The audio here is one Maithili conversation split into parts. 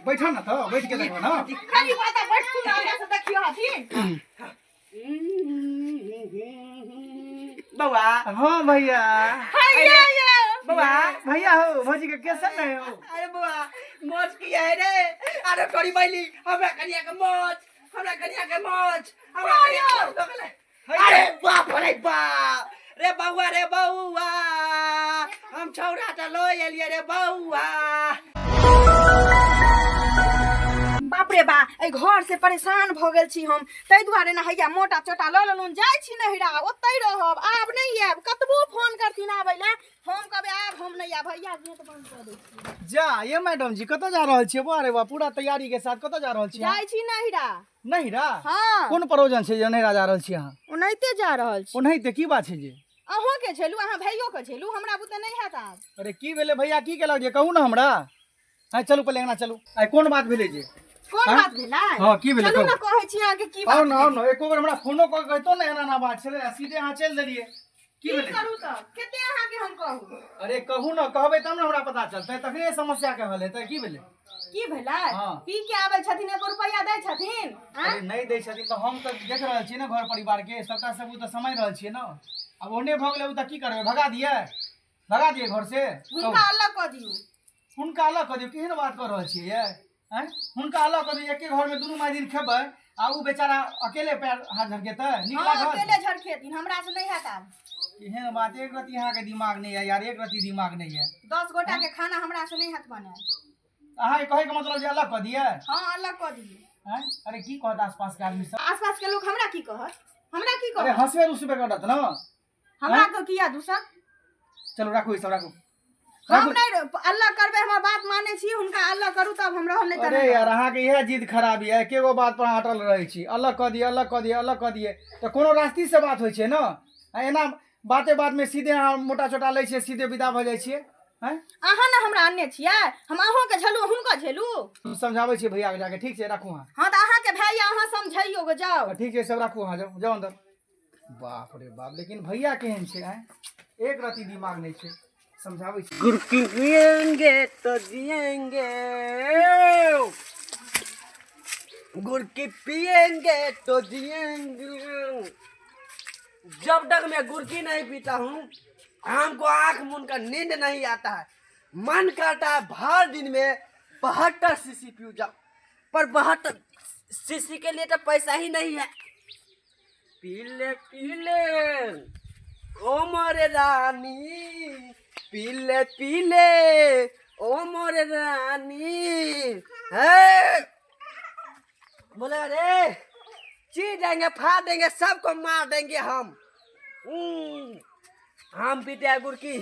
बैठो ना तो बैठ के देखो ना। खाली बात बैठ तू ना से देखियो हथिन। बउआ। हाँ भैया। भैया यो। बउआ। भैया हो भौजी के कैसन नहीं हो? अरे बउआ मौज किया है रे। अरे तोरी बैली हमरा कनिया के मौज, हमरा कनिया के मौज, हमरा कनिया के मौज हो गेलै। अरे बाप रे बाप रे बउआ रे बउआ, हम छौड़ा त लऽ एलियै रे बउआ। बाप रे बा, एहि घर से परेशान भऽ गेल छी हम, ताहि दुआरे ने हैया मोटा चोटा लऽ लेलहुँ, जाइ छी नैहरा, ओतहि रहब, आब नहि आयब। कतबो फोन करथिन आबै लए, हम कहबै आब हम नहि आयब। भैया गेट बंद कऽ दै छियै। जा ये मैडम जी कतऽ जा रहल छियै? वाह रे वाह, पूरा तैयारी के साथ कतऽ जा रहल छियै? जाइ छी नैहरा। नैहरा? हाँ। कोन प्रयोजन छै जे नैहरा जा रहल छी अहाँ? ओनाहिते जा रहल छी। ओनाहिते की बात छै जे? अहूँ के झेलू, अहाँ भैयो के झेलू, हमरा बुते नहि हैत आब। अरे की भेलै भैया, की केलक जे कहू ने हमरा? आइ चलू पहिले अंगना चलू। आइ कोन बात भेलै जे? कोन आँय? बात भेलै? हाँ, की भेलै चलू ने कहू। कहै छी अहाँके की बात आउ ने, आउ भेलै। ने, एको बेर हमरा फोनो कऽ के कहितो ने एना एना बात छलै, आ सीधे अहाँ चलि देलियै। की की भेलै? करू तऽ कते अहाँके हम कहू? अरे कहू ने, कहबै तब ने हमरा पता चलतै, तखने समस्या के हल हेतै। की भेलै? की भेलै? हाँ। पी के आबै छथिन, एको रुपैआ दै छथिन? आँय? अरे नहि दै छथिन तऽ हम तऽ देख रहल छियै ने घर परिवार के सबटा सबूत तऽ समझ रहल छियै ने। आब ओहने भऽ गेलै ओ तऽ की करबै, भगा दियै? भगा दियै घर से? हुनका अलग कऽ दियौ। हुनका अलग कऽ दियौ? केहन बात कऽ रहल छियै यै? आँय, हुनका अलग कऽ दियौ? एके घरमे दुनू माय दिन खेबै आ ओ बेचारा अकेले पैर हाथ झरकेतै? नीक हाँ, लागत? अकेले झरखेथिन, हमरा से नहि हैत आब। एहन बात, एक रति अहाँके दिमाग नहि यऽ यार, एक रति दिमाग नहि यऽ। 10 गोटा के खाना हमरा से नहि हैत बनायल। अहाँके कहैके मतलब जे अलग कऽ दियै? हाँ अलग कऽ दियै। आँय, अरे की कहत आसपास के आदमी सब? आसपास के लोग हमरा की कहत? हमरा की अरे कहत? हंसबे रुसबे करत ने। हमरा तो किया दूसत? चलू राखू ई सब, राखू। हम राखू। नहि अलग करबै, हमर बात मानै छी, हुनका अलग करू तब हम रहब, नहि तऽ अरे नहि यार रहब। अहाँके इएह जिद खराब यऽ, एके गो बात पर अहाँ अटल रहै छी, अलग कऽ दिअ, अलग कऽ दिअ, अलग कऽ दिअ, तऽ कोनो रास्ती से बात होइ छै ने? आ एना बाते बातमे सीधे अहाँ मोटा चोटा लै छियै, सीधे विदा भऽ जाइ छियै। आँय? अहाँ ने हमरा अनने छियै, हम अहूँके झेलू हुनको झेलू। हम समझाबै छियै भैयाके जाके, ठीक छै? राखू अहाँ। हाँ तऽ अहाँके भाय यऽ, अहाँ समझैयौ गो, जाउ। हाँ, ठीक छै, सब राखू अहाँ, जाउ जाउ अन्दर। बाप रे बाप, लेकिन भैया केहन छै? आँय, एक रति दिमाग नहि छै, समझाबै छी। गुड़ की पिएंगे तो जिएंगे, गुड़ की पिएंगे तो जिएंगे। जब तक मैं गुड़ की नहीं पीता हूँ हमको आंख मूंद कर नींद नहीं आता है। मन करता है भर दिन में 72 सीसी पी जाऊं, पर 72 सीसी के लिए तो पैसा ही नहीं है। पी ले पी ले ओ मोरे रानी, पी ले पी ले ओ मोरे रानी। हे बोले अरे चीर देंगे, फाड़ देंगे, सबको मार देंगे हम। हम पीते हैं गुड़ की,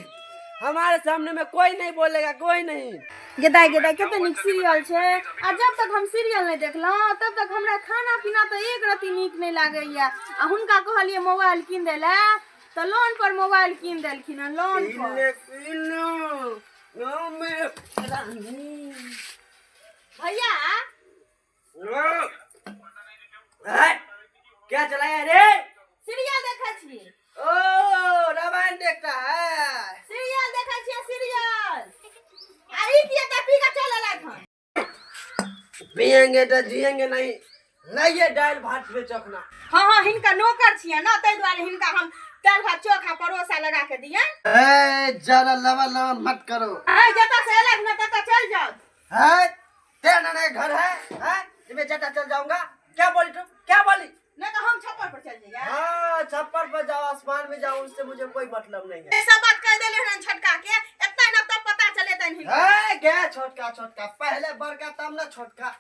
हमारे सामने में कोई नहीं बोलेगा, कोई नहीं। गेदाय गेदाय कते नीक सीरियल छै, आ जब तक हम सीरियल नहि देखलहुँ तब तक हमरा खाना पीना तऽ एक रत्ती नीक नहि लागैया। आ हुनका कहलियै मोबाइल कीन दै लए तऽ लोन पर मोबाइल कीन देलखिन हँ, लोन पर। भैया। क्या चलाया रे? सीरियल देखै छी। ओ रामायण देखता है। सीरियल देखै छियै, सीरियल। आ ई किया तऽ पी के चल एलथि हन? पिएंगे तो जिएंगे नहीं, लाइए दाल भात पे चखना। हाँ हाँ, हिनका नौकर छियै ना, ताहि दुआरे हिनका हम दालि भात चोखा परोसा लगा के दियै। ए जरा लवा लवा मत करो। ए जतऽ से एलथि ने ततऽ चलि जाउ। है तेरा नाना के घर है, है जे मैं जतऽ चल जाऊंगा। क्या बोली तुम, क्या बोली? नहीं तो हम छप्पर पर चल जाइए। हाँ छप्पर पर जाओ, आसमान में जाओ, उससे मुझे कोई मतलब नहीं है। ऐसा बात कह देले हन छोटका के, इतना ना तब पता चले तन हिनका। है क्या छोटका छोटका, पहले बड़का तब ना छोटका,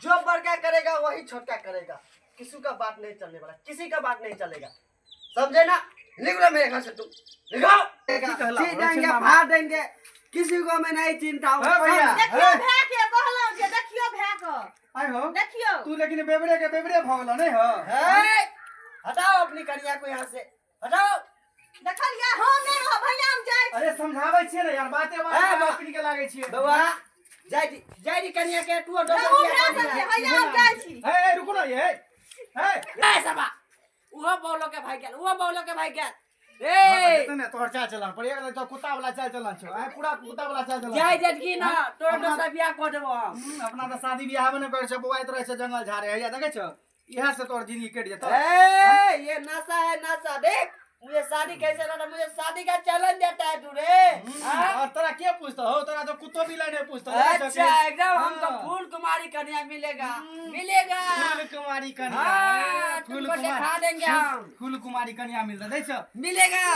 जो बड़का करेगा वही छोटका करेगा, किसी का बात नहीं चलने वाला, किसी का बात नहीं चलेगा, समझे ना? निकलो मेरे घर से तुम, निकलो। की कहला? चीर देंगे, फाड़ देंगे, किसी को मैं नहीं चिंता हूँ। हाँ भैया। देखियो भैया के कहलहुँ जे देखियो भैया के। आइ हो। देखियो। तू लेकिन बेबरे के बेबरे भऽ गेलौ नहीं हो? हे, हटाओ अपनी कनिया को यहाँ से, हटाओ। देखलियै हम नहीं रहब भैया, हम जाइ छी। अरे समझाबै छियै ने यार, बाते बात हे, में अपनी के लागै छियै। बौआ, जाइ दी, जाइ दी कनिया के, तू और रहू भैया संगे, भैया हम जाइ छी। हे, हे, रुकू ना ये, हे, हे। ए सबा, उहो बौलो के भाई गेल, उहो बौलो के भाई गेल। ए जेतै ने तोहर चाल चलन पर एक तो कुत्ता वाला चाल चलन छौ आइ पूरा कुत्ता वाला चाल चलन जाय जेतकी ना तोरा दोसरा बियाह कऽ देबो हम। अपना तऽ शादी बियाह नहि करै छै, बौआइत रहै छै जंगल झाड़े। हैया देखै छौ, इएह से तोहर जिंदगी कटि जेतौ। ए, ये नशा है नशा। देख मुझे शादी कैसे करना, मुझे शादी का चैलेंज देता है तू रे। हाँ? और तोरा के पूछतो हो? तोरा तो कुत्तो बिलाई नहीं पूछतो। देखै छौ अच्छा कि? एकदम हमको हाँ। फूल कुमारी कन्या मिलेगा, मिलेगा। फूल कुमारी कन्या। हाँ, फूल तुमको दिखा देंगे हम। फूल कुमारी कन्या मिलता दै छौ। मिलेगा।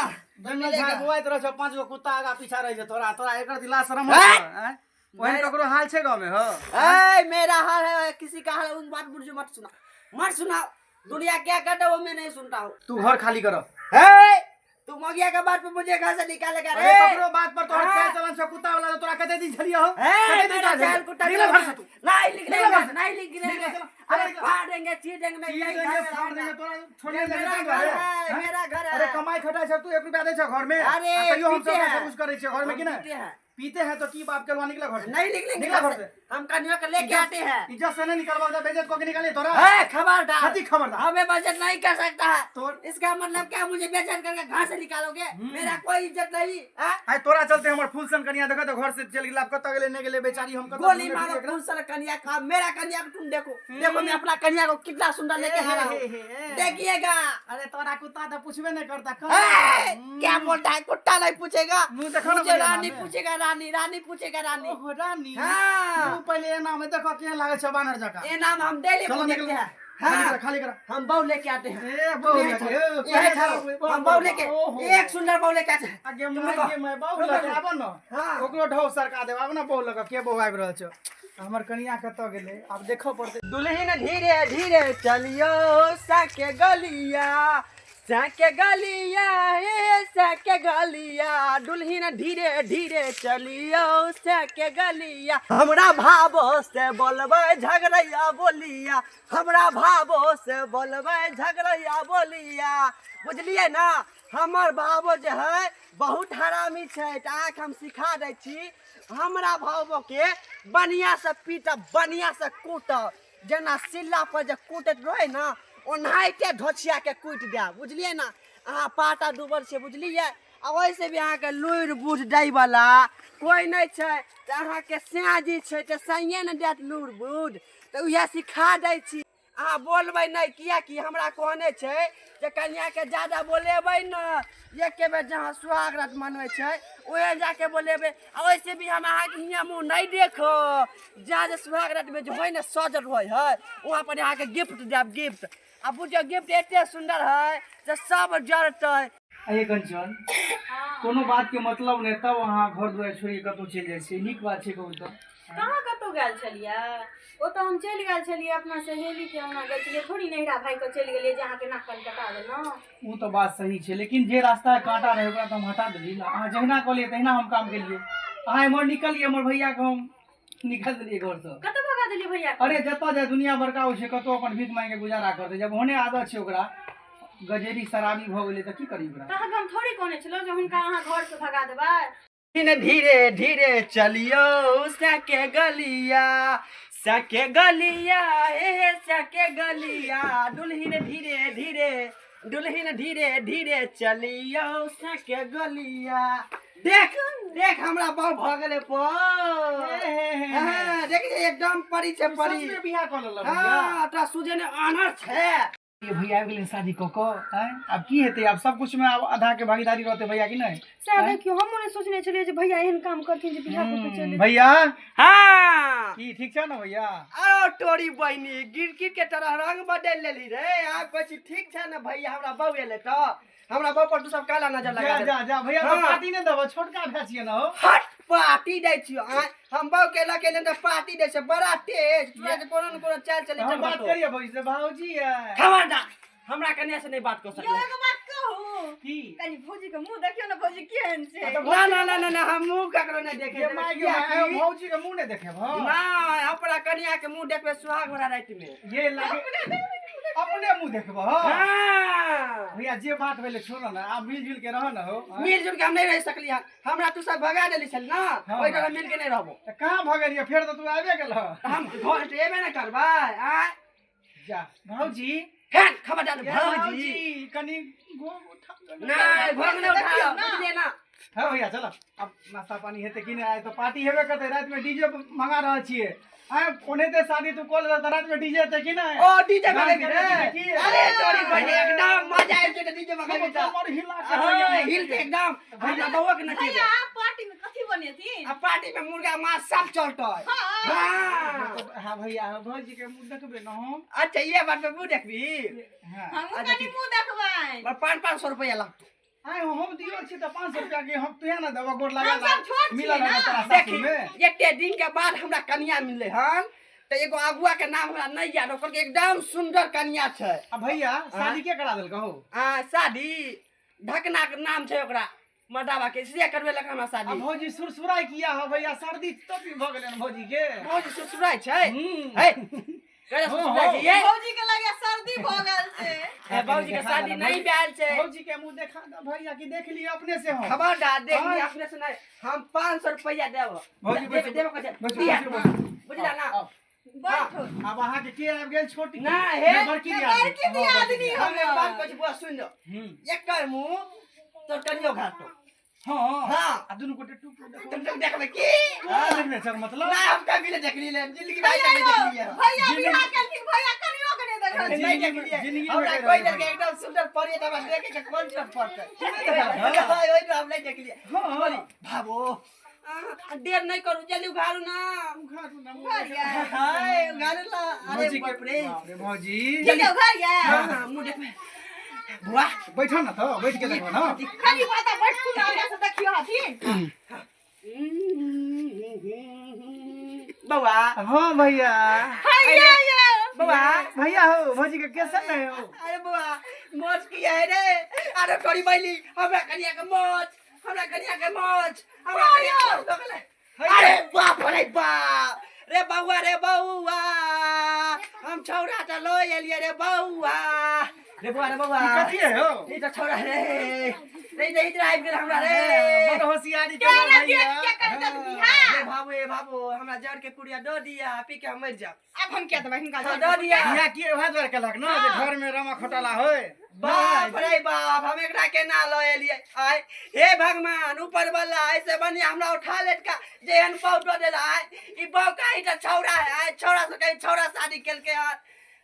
जंगल झाड़ बौआइत रहै छौ, 5 गो कुत्ता आगा पीछा रहै छै तोरा। तोरा एकर दिला शरम हैं? होइ छौ, हैं? ओहन ककरो हाल छै गाँव में हो? ए, मेरा हाल है, किसी का हाल है, उन बात मुझे मत सुना, मत सुना। दुनिया क्या कहता है वो मैं नहीं सुनता हूँ। तू घर खाली कर। ए, तू मगिया के बात पे मुझे घर से निकालेगा अरे रे? ककरो बात पर तोहर हाँ। चाल चलन छौ कुत्ता वाला, तोरा कते दिन छलियै हो? ए, कते दिन मेरा छलियै? चाल कुत्ता निकल घर से तू। नहीं निकलेंगे, निकल घर से। नहीं निकलेंगे। निकल, चलो, अरे निकल। फाड़ देंगे, चीर देंगे, मैं चीर यही देंगे, घर में फाड़ देंगे, रहूंगा। तोरा छोड़ने ये देंगे मेरा तू घर घरे। है, हैं? मेरा घर अरे है। कमाई खटाई छै तू 1 रुपया दै छौ घर में? अरे, आ तैयो हम पीते सब हैं। सब कुछ करै छियै घर में कि हम नहीं? पीते हैं। पीते हैं तो की बाप के निकला घर से? नहीं निकलेंगे निकला घर घर से। से। हम कन्या को लेके आते हैं। इज्जत से नहीं निकलवा दे, बेइज्जत को के निकाली तोरा। ए, खबरदार। कथी खबरदार? हमें बजट नहीं कर सकता है। तोर इसका मतलब क्या मुझे बेइज्जत करके घर से निकालोगे? मेरा कोई इज्जत नहीं है? आइ तोरा चलते हमर फूल सन कनिया देखो तो घर से चल गेल, आब कतऽ गेलै नहि गेलै बेचारी, हम कतऽ गोली ढूंढैत मारो रहियै एकरा। फूल सर कन्या का, मेरा कन्या को तुम देखो, देखो मैं अपना कन्या को कितना सुंदर लेके आ रहा हूँ, हे, हे, हे। देखिएगा। अरे तोरा कुत्ता तो पूछबे नहीं करता। ए, क्या बोलता है? कुत्ता नहीं पूछेगा मुंह देखो ना मुझे, पहिले रानी नामे। पूछेगा, रानी रानी पूछेगा, रानी। ओहो रानी। हाँ। तू पहले एना में देखो केहन लागै छै बानर जकाँ। ये नाम हम डेली चलो देखते निकल। हैं। खाली हाँ। कर, खाली कर। हम बहू लेके आते हैं। ए बहू यही लेके, ठहरो, ए, यही पहिले ठहरो। बहू, हम बहू लेके, ओहो। एक सुंदर बहू लेके आते हैं। आगे तुम माय रुको। के माय बहू रुको, लगे रुको। आबो न। हाँ। ओकरो ढौ सरका देब, आबो न बहू लगे के बहू आबि रहल छै। हमर कनिया कतऽ गेलै आब देखऽ पड़तै। दुल्हन धीरे धीरे चलियो सके गलिया, सके गलिया, हे सके गलिया। दुल्हन धीरे धीरे चलियो सके गलिया। हमरा भावो से बोलबै झगड़ैया बोलिया, हमरा भावो से बोलबै झगड़ैया बोलिया। बुझलियै ना, हमर भावो जे है बहुत हरामी छै, तऽ अहाँके हम सिखा दै छी। हमरा भावोके बढ़िआँ से पीटब, बढ़िआँ से कूटब, जेना सिल्ला पर जे कूटैत रहै ना ओनाहिते ढोछिया के कूटि देब। बुझलियै ना, अहाँ पाटा डूबल छियै, बुझलियै। आ ओहिसँ भी अहाँके लुरि बुझ दैवला कोइ नहि छै, तऽ अहाँके सैयाजी छै तऽ सैये ने देत लुरि बुझ, तऽ उएह सिखा दै छी। अहाँ बोलबै नहि, किएकि हमरा कहने छै जे कन्याके ज्यादा बोलेबै ने, एके बेर जहाँ सुहाग रात मनबै छै ओहे जाके बोलेबै। आ ओहिसँ भी हम अहाँके हियाँ मुँह नहि देखब, जहाँ जे सुहाग रातमे जे होइ ने सजल रहै है वहाँ पर अहाँके गिफ्ट देब, गिफ्ट। आ बुझियौ गिफ्ट एते सुन्दर है जे सब जरतै। अरे कंचन, कोनो बात के मतलब नहि, तब अहाँ घर दुआरि छोड़ि कऽ कतहु चलि जाइ छियै, नीक बात छै कहू तऽ? कहाँ कतहु गेल छलियै? ओ तऽ हम चलि गेल छलियै अपना सहेली के अंगना गेल छलियै, थोड़ी नैहरा भागि कऽ चलि गेलियै जे अहाँके नाक कान कटा देलहुँ। ओ तऽ बात सही छै, लेकिन जे रास्ता काँटा रहै ओकरा तऽ हम हटा देलियै ने। अहाँ जहिना कहलियै तहिना हम काम केलियै। अहाँ एम्हर निकलियै, हमर भैयाके हम निकालि देलियै घरसँ। कतऽ भगा देलियै भैया के? अरे जतऽ जाय दुनिया बड़का होइ छै, कतहु अपन भीख मांगि के गुजारा करतै। जब ओहने आदत छै ओकरा, गजेरी शराबी भऽ गेलै तऽ की करी ओकरा? तऽ अहाँके हम थोड़ी कहने छलहुँ जे हुनका अहाँ घरसँ भगा देबै। धीरे धीरे चलियो सके गलिया, सके गलिया, हे सके गलिया। दुल्हन धीरे धीरे, दुल्हन धीरे धीरे चलियो सके गलिया। देख देख हमरा बहू भऽ गेलै पो। देख एकदम परी छै परी। सच में बियाह कऽ लेलक भैया? हाँ, तोरा सुझे ने आनर छै। ये भैया आबि गेलै शादी कऽ कऽ, आँय? आब की हेतै? आब सब कुछ में आब आधा के भागीदारी रहतै भैया कि नहि? सएह देखियौ, हमहूँ नहि सोचने छलियै जे भैया एहन काम करथिन जे बियाह कऽ के चलि। भैया हाँ की ठीक छै ने भैया? अरे तोरी बहिनी गिरगिट के तरह रंग बदल लेली रे। आब कहै छी ठीक छै ने भैया, हमरा बहू एलै तऽ हमरा बहू पर तू सब काला नजर लगा जा दे। जा जा भैया, तो हाँ। पार्टी नहि देबो, छोटका भाय छियै ने हो। हट, पार्टी दै छियौ। आँय, हम बहू के लऽ के एलियन तऽ पार्टी दै छै बड़ा तेज। तोरा के कोनो ने कोनो चाल चलै हम बात करिए भौजी से, भौजी है। खबरदार, हमरा कन्या से नहीं बात कर यौ सकले। एगो बात कहू? की? कनि भौजी के मुँह देखियौ ने, भौजी केहन छै। ना ना ना ना ना, हम मुँह ककरो नहीं देखे। ये my के my, भौजी के मुंह नहीं देखे भौ। ना, अपना कन्या के मुँह देखबे सुहाग भरा राति में। ये लागे अपने मुंह देखबो। हाँ। भैया जे बात भेलै छोड़ो ना, आब मिलजुल के रह न हो। मिलजुल के हम नहीं रह सकली हन, हमरा तू सब भगा देली छल ना, हाँ। ओहि कारण मिल के नहीं रहबो। तऽ कहाँ भगलियै? फेर तऽ तू आबे गेल। तऽ हम घर से एबे ना करबै। आँय जा भौजी, फेर खबरदार ये भौजी कनी गोर उठा नहीं भोग नहीं उठा बुझलिए ना। हाँ भैया चलो अब नाश्ता पानी हेतै कि नहि, आइ तऽ पार्टी हेबे करतै, रातिमे डीजे मंगा रहल छियै। आइ ओनाहिते शादी तू कऽ लेलह तऽ रातिमे डीजे हेतै कि नहि? ओ डीजे मंगेबी रे? डांस करबै की? अरे तोरी बहिन एकदम मजा आबि जेतै डीजे मंगेबी तऽ। हमर हिला के हाँ, हिलते एकदम हमरा बउआ के नचेबै। भैया पार्टी में कथी बनेथिन? आ पार्टी में मुर्गा माछ सब चलतै। हाँ। हाँ। हाँ भैया, भौजी के मुँह देखबै ने हम। अच्छा ये बात पे मुँह देखबी? हाँ। हमहूँ अच्छा, कनि ठीक। मुँह देखबै। पर 500-500 रुपया लगतौ। आइ हम दियो छी तऽ 500 रुपया के हम तुहे ने देबऽ, गोर हम लगा सब छोट छियै मिलल ना। है तोरा देखी सासुरमे। एते दिन के बाद हमरा कनिया मिललै हन तऽ एगो अगुआ के नाम हमरा नहि याद, ओकर एकदम सुंदर कनिया छै। आ भैया शादी के करा देलकौ? आ शादी ढकना के नाम छै ओकरा, मर्दाबा के इसलिए करबेलक हमरा आ शादी। भौजी सुरसुराय किया हो भैया, सर्दी तो भी भऽ गेलै भौजी के। भौजी सुरसुराय छै? हम्म। हे कहिया सुरसुराय छै ये? भौजी के लगे सर्दी भऽ गेल छै। हे भौजी के शादी नहीं भेल छै। भौजी के मुंह देखा दे भैया कि देख लिए अपने से हम। खबरदार देख हाँ। लियै अपने से नहीं, हम 500 रुपया देब। भौजी देब बैसू, देब कहै छै। बैसू, दिया, बैसू, बैसू। बुझला ना? आउ, बैठो। आब अहाँ के के आबि गेल छोटी? ना, हे। नहि, बड़की दियादनी। बड़की दियादनी। हम एक बात कहै छी बुआ सुनि लो, हम्म। एकर मुँह तोर कनियो घाटो। हाँ। हाँ। आ दुनू गोटे टूप टूप देखो। तुम सब देखबै की? तू नहि देखने छह मतलब? ना हम कभी नहीं देखली ले, जिंदगी में भैया कभी यौ, देखली है। भैया जिंदगी- बियाह केलखिन, भैया कनियो के नहि देखल नहीं छी। देखली है। जिंदगी में हमरा कहि कोई रहल देलकै एकदम सुंदर परी तऽ हमरा देखे के कोन सब पड़तै। देखल? ओहि तो हम नहीं देखली। हाँ। बोली भाबो देर नहीं करू, जल्दी उघारू ना। उघारू ना, मुँह उघार देखा। गया। हाय उघारू ला। अरे भौजी के- बाप रे। बाप रे भौजी। ठीक है, उघार गया। हाँ हाँ मुँह देखबै बुआ। बैठो ना तऽ बैठ के देखबो ना। खाली माता बैठथुन ना, हमरा से देखियो हथिन। बउआ। हाँ भैया। भैया यौ। बउआ। भैया हो भौजी के कैसन नहीं हो? अरे बउआ मौज किया है रे? अरे करी बैली हमरा कनिया के मौज, हमरा कनिया के मौज, हमरा कनिया के मौज भऽ गेलै। अरे बाप रे बाप रे बउआ रे बउआ, हम छौड़ा तऽ लऽ एलियै रे बउआ रे बउआ रे बउआ। ई कथी है हो? ई तऽ छौड़ा रे रे, ई तऽ इधर आबि गेल हमरा रे। बड़ होशियारी केना केलक देख भैया। के करतन बियाह? रे भाबो ए भाबो, हमरा जड़ के पुड़िया दऽ दिया, पी के हम मरि जाब। आब हम किया देबै हिनका हाँ, जड़ दऽ के दिया। बियाह की वएह दुआरे केलक ना जे घर में रमा खोटाला होय। बाप रे बाप, हम एकरा केना लऽ एलियै आय। हे भगवान ऊपर वाला, ऐसे बढ़िया हमरा उठा लेटका जेहन बहू दऽ देला आय। ई बहू कहीं तऽ छौड़ा है आय, छौड़ा से कहीं छौड़ा शादी केलकै हन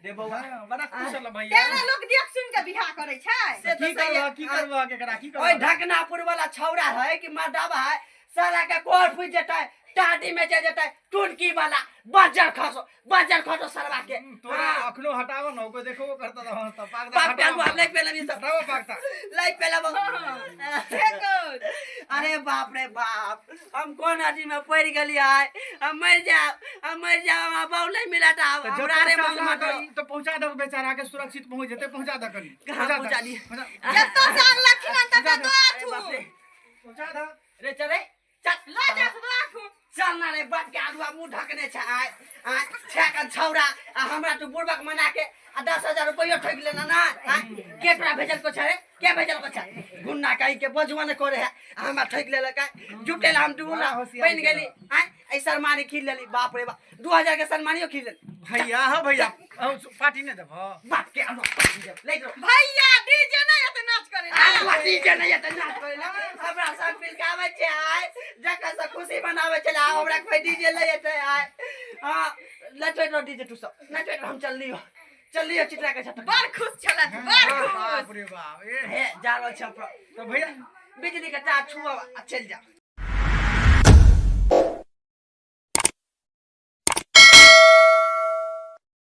रे बौआ। हाँ, बड़ा खुश हल भैया। तेना लोक देख सुन के बियाह करै छै। से तऽ की सही है। करबह, की करबह केकरा, की ओहि करबह? ढकनापुर वाला छौड़ा है कि मर्दाबा है, साला के कोर फूटि जेतै, टाटी में चलि जेतै, टुनकी वाला बज्जर खसो, बज्जर खसो सरवा के। तोरा हाँ। अखनो हटाबो न, ओको देखो करता तऽ हंसता। पाग बाप के आलू नहीं पेले सब। हटाबो पागता। नहीं पेले। देखो। अरे बाप रे बाप, हम कोन अथी में पड़ गेलियै आइ। हम मरि जायब, हम मरि जायब, हमरा बहु नहीं मिलत आब। तऽ हमरा रे जतऽ मांग से माटो। तऽ पहुंचा दह बेचारा के, सुरक्षित पहुंच जेतै, पहुंचा दह कनी। कहाँ पहुंचा दिए? जतऽ से अनलखिन हन ततऽ दऽ अरे बाप रे। आथु। पहुंचा दह। रे चले चल। लऽ जा से दऽ आथु। चल ना रे बाप के आलुआ मुँह ढकने छै आइ। आइ छेकन छौड़ा आ हमरा तू बुड़बक मना के आ 10,000 रुपैयो ठकि लेना ना आइ। के तोरा भेजल को छै रे? के भेजल को छै? गुन्ना कहीं के बजुआ ने करे है आ हमरा ठकि लेलक आइ। जुटे ला हम डुबला होशियारी बनि गेली आइ। एहि शर्मानी खीर लेली, बाप रे बाप, 2000 के शर्मानियो खीर लेली। भैया हो भैया, हम पार्टी नहि देबह? बाप के आलुआ पार्टी देब ले जो। भैया डीजे नहि एते नाच करै ला। आलुआ डीजे नहीं एते नाच करे ला। हमरा सब मिल के आबै छै आइ, जकर से खुशी मनाबै छै आ हमरा कोई डीजे ले एते आइ। हाँ नचबैत रहो डीजे, तू सब नचबैत रहो, हम चललियो चललियो चित्रा के छत। बड़ खुश छलथि, बड़ खुश। बाप रे बाप ए। हे जा रहल छी हम। तऽ भैया बिजली के तार छुअब आ चलि जाब।